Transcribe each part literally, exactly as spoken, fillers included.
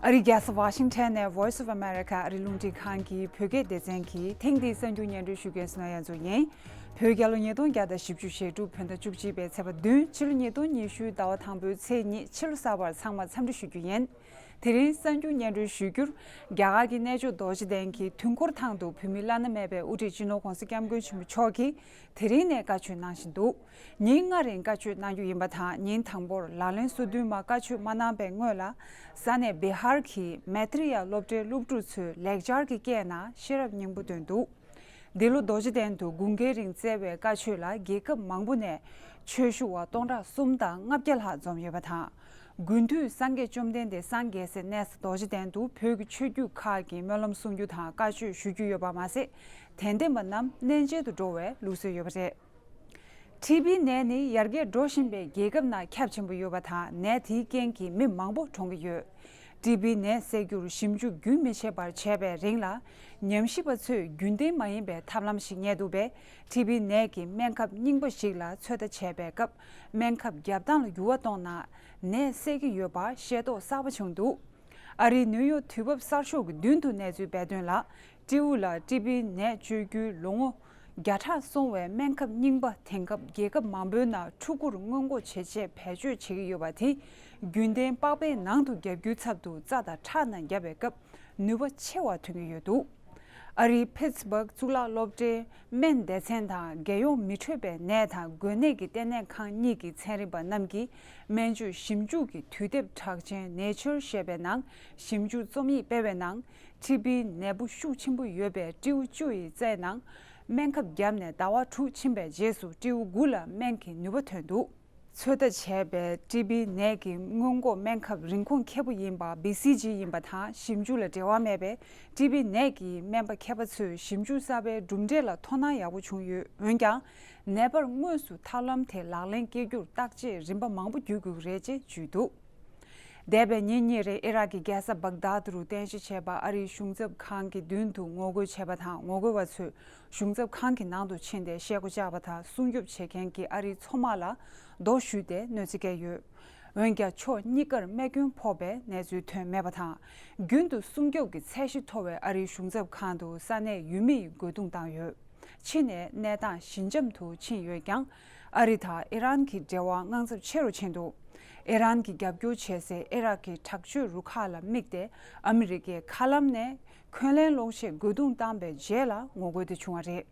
ཨ་རིའི་རྒྱལ་ས་ཝ་ཤིང་ཊོན་ནས་Voice of America ཨ་རིའི་རླུང་འཕྲིན་ཁང་གི་བོད་སྐད་སྡེ་ཚན་གྱིས་ཐེངས་འདིའི་གསར་འགྱུར་སྙན་སྒྲོན་ཞུ་མཁན་སུ་ན་ཡ་མཚོ་ཡིན། བོད་རྒྱལ་ལོ་ཉིས་སྟོང་བརྒྱ་དང་བཞི་བཅུ་ཞེ་དྲུག་བོད་ཟླ་བཅུ་གཅིག་པའི་ཚེས་པ་བདུན། ཕྱི་ལོ་ཉིས་སྟོང་ཉི་ཤུ་ཟླ་བ་དང་པོའི་ཚེས་གཉིས། ཕྱི་ལོ་གསར་པར་ཚང་མ་འཚམས་འདྲི་ཞུ་རྒྱུ་ཡིན། དེ་རིང་གསར་འགྱུར་སྙན་སྒྲོན་ཞུ་རྒྱུར། རྒྱ་གར་གྱི་གནས་མཆོག་རྡོ་རྗེ་གདན་གྱི་དུས་འཁོར་ཐང་དུ་བོད་མི་བླ་ན་མེད་པའི་དབུ་ཁྲིད་སྤྱི་ནོར་༧གོང་ས་༧སྐྱབས་མགོན་ཆེན་པོ་མཆོག་གིས་དེ་རིང་ནས་བཀའ་ཆོས་གནང་བཞིན་འདུག་ཉིན་ལྔ་རིང་བཀའ་ཆོས་གནང་རྒྱུ་ཡིན་པ་དང་། ཉིན་དང་པོར་ལག་ལེན་སོ་བདུན་མ་བཀའ་ཆོས་མ་གནང་པའི་སྔོན་ལ། ས་གནས་བི་ཧར་གྱི་མེ་ཏྲི་ཡ་སློབ་གྲྭའི་སློབ་ཕྲུག་ཚོས་ལེགས་སྦྱར་གྱི་སྐད་ནང་ཤེས་རབ་སྙིང་པོ་བཏོན་འདུག་འདི་ལོ་རྡོ་རྗེ་གདན་དུ་དགུན་ཁའི་རིང་བསྩལ་བའི་བཀའ་ཆོས་ལ་རྒྱལ་ཁབ་མང་པོ་ནས་ཆོས་ཞུ་བ་སྟོང་ཕྲག་གསུམ་དང་ལྔ་བརྒྱ་ལྷག་འཛོམས་ཡོད་པ་དང་། དགུན་དུས་སངས་རྒྱས་བཅོམ་ལྡན་འདས་སངས་རྒྱས་སའི་གནས་ས་རྡོ་རྗེ་གདན་དུ་བོད་ཀྱི་ཆོས་བརྒྱུད་ཁག་གི་སྨོན་ལམ་གསུང་རྒྱུ་དང་བཀའ་ཆོས་ཞུ་རྒྱུ་ཡོད་པ་མ་ཟད། དད་ལྡན་པ་རྣམས་གནས་མཇལ་དུ་འགྲོ་བའི་ལུགས་སྲོལ་ཡོད་པ་རེད། ཊི་བི་ནད་ནི་ཡར་རྒྱས་འགྲོ་བཞིན་པའི་རྒྱལ་ཁབ་ནང་ཁྱབ་ཆེན་པོ་ཡོད་པ་དང་། ནད་དེའི་རྐྱེན་གྱིས་མི་མང་པོ་གྲོངས་ཀྱི་ཡོད། ཊི་བི་ནད་སེལ་རྒྱུར་ཞིབ་འཇུག་རྒྱུན་མི་ཆད་པར་བྱས་པའི་རིང་ལ། ཉམས་ཞིབ་པ་ཚོས་རྒྱུན་ལྡན་མ་ཡིན་པའི་ཐབས་ལམ་ཞིག་རྙེད་འདུག་པས། ཊི་བི་ནད་ཀྱི་སྨན་ཁབ་རྙིང་པ་ཞིག་ལ་ཚོད་ལྟ་བྱས་པའི་སྐབས། སྨན་ཁབ་བརྒྱབ་སྟངས་ལ་འགྱུར་བ་གཏོང་ན། ནད་སེལ་གྱི་ཡོད་པ་ཤེས་རྟོགས་གསར་པ་བྱུང་འདུག་ཨ་རིའི་ནིའུ་ཡོག་དུས་བབ་གསར་ཤོག་གི་མདུན་དུ་གནས་ཚུལ་སྤེལ་དོན་ལ། སྤྲེའུ་ལ་ཊི་བི་ནད་བཅོས་རྒྱུའི་ལོ་ངོ་བརྒྱ་ཕྲག་སོང་བའི་སྨན་ཁབ་རྙིང་པ་དེང་སྐབས་རྒྱལ་ཁབ་མང་པོའི་ནང་ཕྲུ་གུར་སྔོན་འགོག་བྱེད་ཆེད་བེད་སྤྱོད་བྱེད་ཀྱི་ཡོད་པ་དེ། རྒྱུན་ལྡན་པགས་པའི་ནང་དུ་བརྒྱབ་རྒྱུའི་ཚབ་ཏུ་རྩ་དང་ཁྲག་ནང་བརྒྱབ་པའི་སྐབས་ནུས་པ་ཆེ་བ་ཐོན་གྱི་ཡོད་འདུག་ཨ་རིའི་ཕིཊ་སི་བྷག་གཙུག་ལག་སློབ་གྲྭའི་སྨན་སྡེ་ཚན་དང་། རྒྱལ་ཡོངས་མི་འཕྲོད་པའི་ནད་དང་འགོས་ནད་ཀྱི་ལྟེ་གནས་ཁང་གཉིས་ཀྱི་ཚན་རིག་པ་རྣམས་ཀྱིས་སྨན་བཅོས་ཞིབ་འཇུག་གི་དུས་དེབ་གྲགས་ཅན་Nature ཞེས་པའི་ནང་ཞིབ་འཇུག་རྩོམ་ཡིག་སྤེལ་བའི་ནང་། ཊི་བི་ནད་འབུ་ཤུགས་ཆེན་པོ་ཡོད་པའི་སྤྲེའུ་བཅུ་ཡི་རྩའི་ནང་སྨན་ཁབ་བརྒྱབ་ནས་ཟླ་བ་དྲུག་ཕྱིན་པའི་རྗེས་སུ་སྤྲེའུ་དགུ་ལ་སྨན་གྱི་ནུས་པ་ཐོན་འདུག་ཚོད་ལྟ་བྱས་པའི་ཊི་བི་ནད་ཀྱི་སྔོན་འགོག་སྨན་ཁབ་རིན་གོང་ཁེ་པོ་ཡིན་པ་བྷི་སི་ཇི་ཡིན་པ་དང་། ཞིབ་འཇུག་ལ་འབྲེལ་བ་མེད་པའི་ཊི་བི་ནད་ཀྱི་སྨན་པ་མཁས་པ་ཚོས་ཞིབ་འཇུག་གསར་པའི་གྲུབ་འབྲས་ལ་དོ་སྣང་ཡག་པོ་བྱུང་ཡོད། འོན་ཀྱང་། ནད་པར་དངོས་སུ་ཐབས་ལམ་དེ་ལག་ལེན་བཀལ་རྒྱུར་བརྟག་དཔྱད་རིམ་པ་མང་པོ་བརྒྱུད་དགོས་ཀྱི་རེད་ཅེས་བརྗོད་འདུག་འདས་པའི་ཉིན་གཉིས་རིང་ཨི་རག་གི་རྒྱལ་ས་བྷག་དཱད་རུ་རྟེན་གཞི་བྱས་པ་ཨ་རིའི་གཞུང་ཚབ་ཁང་གི་མདུན་དུ་ངོ་རྒོལ་བྱས་པ་དང་། ངོ་རྒོལ་བ་ཚོས་གཞུང་ཚབ་ཁང་གི་ནང་དུ་ཕྱིན་ཏེ་ཤེལ་སྒོ་བཅག་པ་དང་། སྲུང་སྐྱོབ་བྱེད་མཁན་གྱིས་ཨ་རིའི་མཚོ་དམག་ལ་རྡོ་གཞུས་ཏེ་གནོད་འཚེ་བཀལ་ཡོད། འོན་ཀྱང་ཕྱོགས་གཉིས་ཀར་རྨས་སྐྱོན་ཕོག་པའི་གནས་ཚུལ་ཐོན་མེད་པ་དང་། རྒྱུན་དུ་སྲུང་སྐྱོབ་ཀྱི་ཚད་གཞི་མཐོ་བའི་ཨ་རིའི་གཞུང་ཚབ་ཁང་དུ་ས་གནས་ཡུལ་མི་ཡིས་རྒོལ་རྡུང་བཏང་ཡོད། ཕྱི་ནས་གནས་སྟངས་ཞི་འཇམ་དུ་ཕྱིན་ཡོད་ཀྱང་། ཨ་རི་དང་ཨི་རན་གྱི་འབྲེལ་བ་དངངས་འཚབ་ཆེ་རུ་ཕྱིན་འདུག་ཨི་རན་གྱིས་རྒྱབ་སྐྱོར་བྱེད་སའི་ཨི་རག་གི་དྲག་སྤྱོད་རུ་ཁག་ལ་དམིགས་ཏེ། ཨ་མི་རི་ཀས་མཁའ་ལམ་ནས་འཁོན་ལན་སློག་ཆེད་རྒོལ་རྡུང་བཏང་པའི་རྗེས་ལ་ངོ་རྒོལ་དེ་བྱུང་བ་རེད།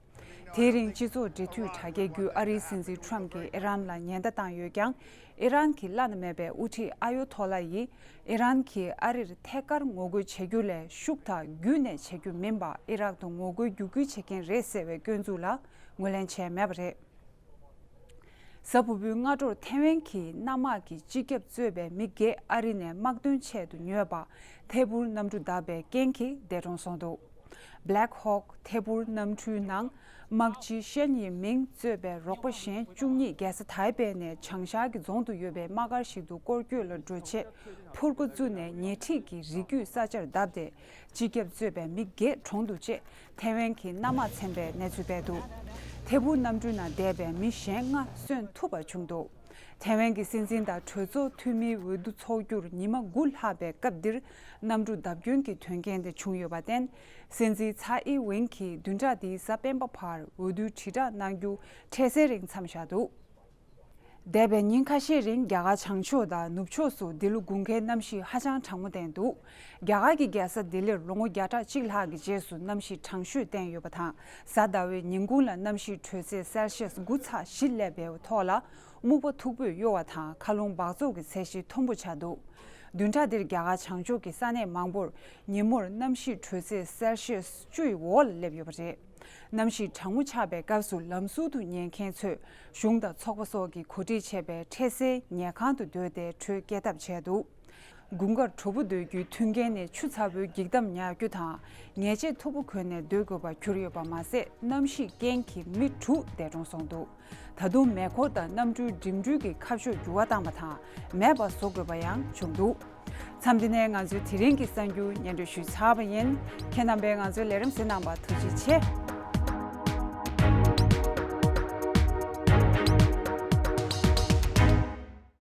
དེའི་རིང་སྤྱི་ཚོགས་འབྲེལ་མཐུད་དྲ་རྒྱའི་བརྒྱུད་ཨ་རིའི་སྲིད་འཛིན་ཊམ་གྱིས་ཨི་རན་ལ་ཉེན་བརྡ་བཏང་ཡོད་ཀྱང་། ཨི་རན་གྱི་བླ་ན་མེད་པའི་དབུ་ཁྲིད་ཨ་ཡོ་ཐོ་ལ་ཡིས་ཨི་རན་གྱིས་ཨ་རིར་ཐད་ཀར་ངོ་རྒོལ་བྱེད་རྒྱུ་ལས་ཤུགས་དང་བརྒྱུད་ནས་བྱེད་རྒྱུ་མིན་པ། ཨི་རག་ཏུ་ངོ་རྒོལ་བརྒྱུད་སྐུལ་བྱེད་མཁན་རེད་ཟེར་བའི་སྐྱོན་འཛུགས་ལ་ངོས་ལེན་བྱས་མེད་པ་རེད། གཟའ་ཕུར་བུའི་སྔ་དྲོར་ཐེ་ཝན་གྱི་གནམ་དམག་གིས་སྤྱི་ཁྱབ་གཙོས་པའི་མི་བརྒྱད་ཨ་རི་ནས་དམག་དོན་ཆེད་དུ་ཉོས་པ་ཐད་འཕུར་གནམ་གྲུ་བརྡབས་པའི་རྐྱེན་གྱིས་འདས་གྲོངས་སོང་འདུག Black Hawk ཐད་འཕུར་གནམ་གྲུའི་ནང་དམག་སྤྱི་ཤན་ཡི་མིང་གཙོས་པའི་རོགས་པ་གཞན་བཅུ་གཉིས་རྒྱལ་ས་ཐའེ་པེ་ནས་བྱང་ཤར་གྱི་རྫོང་དུ་ཡོད་པའི་དམག་སྒར་ཞིག་ཏུ་སྐོར་སྐྱོད་ལ་འགྲོ་ཆེད་འཕུར་འགོ་བཙུགས་ནས་ཉེ་འཁྲིས་ཀྱི་རི་རྒྱུད་ས་ཆར་བརྡབས་ཏེ། སྤྱི་ཁྱབ་གཙོས་པའི་མི་བརྒྱད་གྲོངས་འདུག་ཅེས་ཐེ་ཝན་གྱི་གནམ་དམག་ཚན་པས་གནས་ཚུལ་སྤེལ་འདུག་ཐད་འཕུར་གནམ་གྲུའི་ནང་བསྡད་པའི་མི་གཞན་ལྔ་གསོན་ཐུབ་པ་བྱུང་འདུག་ཐེ་ཝན་གྱི་སྲིད་འཛིན་དང་གྲོས་ཚོགས་འཐུས་མིའི་འོས་བསྡུ་འཚོགས་རྒྱུར་ཉི་མ་དགུ་ལྷག་པའི་སྐབས་འདིར་གནམ་གྲུ་བརྡབ་སྐྱོན་གྱི་དོན་རྐྱེན་དེ་བྱུང་ཡོད་པར་བརྟེན། སྲིད་འཛིན་ཚའེ་ཨིན་ཝིན་གྱིས་བདུན་ཕྲག་འདིའི་གཟའ་སྤེན་པ་བར་འོས་བསྡུའི་དྲིལ་བསྒྲགས་གནང་རྒྱུ་འཕྲལ་སེལ་རིང་མཚམས་བཞག་འདུག་འདས་པའི་ཉིན་ཁ་ཤས་རིང་རྒྱ་གར་བྱང་ཕྱོགས་དང་ནུབ་ཕྱོགས་སུ་འདི་ལོ་དགུན་ཁའི་གནམ་གཤིས་ཧ་ཅང་གྲང་མོ་བསྟན་འདུག་རྒྱ་གར་གྱི་རྒྱལ་ས་ལྡི་ལིར་ལོ་ངོ་བརྒྱ་ཕྲག་གཅིག་ལྷག་གི་རྗེས་སུ་གནམ་གཤིས་གྲང་ཤོས་བསྟན་ཡོད་པ་དང་། གཟའ་ཟླ་བའི་ཉིན་གུང་ལ་གནམ་གཤིས་དྲོད་ཚད་སེལ་ཤེས་དགུ་ཚེག་བཞི་སླེབས་པའི་ཐོག་ལ་སྨུག་པ་མཐུག་པོས་གཡོ་བ་དང་། མཁའ་རླུང་འབག་བཙོག་གི་ཚད་གཞི་མཐོན་པོ་ཆགས་འདུག་བདུན་ཕྲག་འདིར་རྒྱ་གར་བྱང་ཕྱོགས་ཀྱི་ས་གནས་མང་པོར་ཉིན་མོར་གནམ་གཤིས་དྲོད་ཚད་སེལ་ཤེས་བཅུ་ཡི་འོག་ལ་སླེབས་ཡོད་པ་རེད། གནམ་གཤིས་གྲང་མོ་ཆགས་པའི་སྐབས་སུ་ལམ་ཟུར་དུ་ཉལ་མཁན་ཚོས་གཞུང་དང་ཚོགས་པ་སོགས་ཀྱིས་གོ་སྒྲིག་བྱས་པའི་འཕྲལ་སེལ་ཉལ་ཁང་དུ་སྡོད་དེ་དྲོད་སྐྱེད་ཐབས་བྱས་འདུག་དགུན་ཁར་དྲོ་པོ་སྡོད་རྒྱུའི་མཐུན་རྐྱེན་ནི་ཆུ་ཚ་པོའི་འགྱིག་དམ་ཉར་རྒྱུ་དང་། ཉལ་ཆས་མཐུག་པོ་གོན་ནས་སྡོད་དགོས་པར་གྱུར་ཡོད་པ་མ་ཟད། གནམ་གཤིས་རྐྱེན་གྱིས་མི་དྲུག་འདས་གྲོངས་སོང་འདུག་ད་དུང་མེ་འཁོར་དང་གནམ་གྲུའི་འགྲིམ་འགྲུལ་གྱི་ཁ་ཕྱོགས་འགྱུར་བ་བཏང་བ་དང་། མེད་པ་བཟོ་དགོས་པ་ཡང་བྱུང་འདུག་མཚམས་འདི་ནས་ང་ཚོའི་དེ་རིང་གི་གསར་འགྱུར་སྙན་སྒྲོན་ཞུས་ཚར་བ་ཡིན། ཁྱེད་རྣམ་པས་ང་ཚོའི་ལས་རིམ་གཟིགས་གནང་བར་ཐུགས་རྗེ་ཆེ།